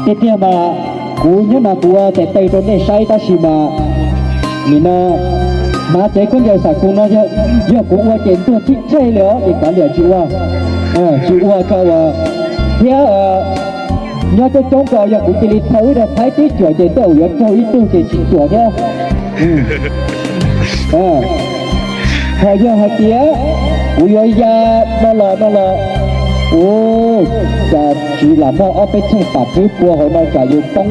Tiag tiag mas kuv nyob no kuv ua tes taw rau nej saib tab sis mas nim no hnav tsev khaub ncaws xam khuv no yog kuv ua ces ntuag tsib tseg li os ces kav liam tsis ua, tsis ua tso ua thiab. Nyob coob coob ko yog kuv cia li thau ib daim phaib tib cuam ces tej zaum yuav raug ib tug ces tsis cuam thiab. Ho yog hais tias kuv yuav ya no los no los, ua cas tsis lam muaj ob peb txheej pam tswb pua hauv no tsam yus poob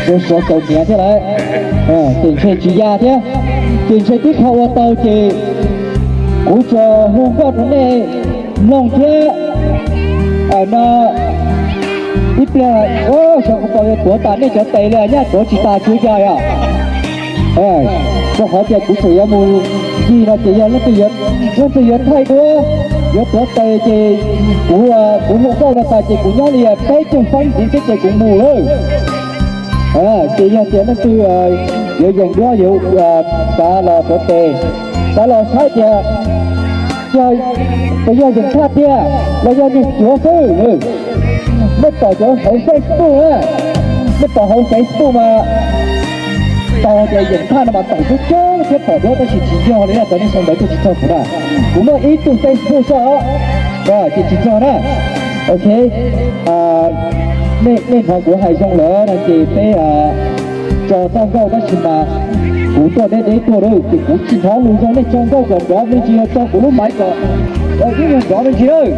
suav suav kaus hniav thiab lawm. Ces ntshe tsis ya thiab, ces ntshe tib qho ua tau ces kuv tsuas hu nkauj rau nej mloog thiab. No ib pliag xyov kuv tau yuav tuav tas nej cov tes li, nyaj tuav tsis tas tsuav yog yom. Rau qhov tias kuv tseem yuav mus ncig no ces yog leej twg yuav thaij duab, yuav tuav tes ces kuv, kuv hu nkauj no tas ces kuv nyob li peb caug feeb ntxiv xwb ces kuv mus lawm. Ces yog tias leej twg yuav yeem duab yuav xav los tuav tes, xav los saib tias yog, puas yog Yeem Thaj tiag los yog niag cuav xwb. Nej pom cov hauv Facebook na, nej pom hauv Facebook mas tau tias Yeem Thaj no mas tawm coob coob thiab pom duab tab sis tsis yog li na, cov nej sau ntawv tuaj tsis txog kuv na. Kuv muaj ib tug Facebook xwb os, ces tsis txog na. Ok, nej hnov kuv hais zoo lawm no ces peb tso txoj nkauj tab sis mas kuv tuaj deb deb tuaj lawm ces kuv tsis hnov lus zoo, nej tso nkauj kom nrov me ntsis, tso kuv lub maiv kom ib nyuag nrov me ntsis lawm.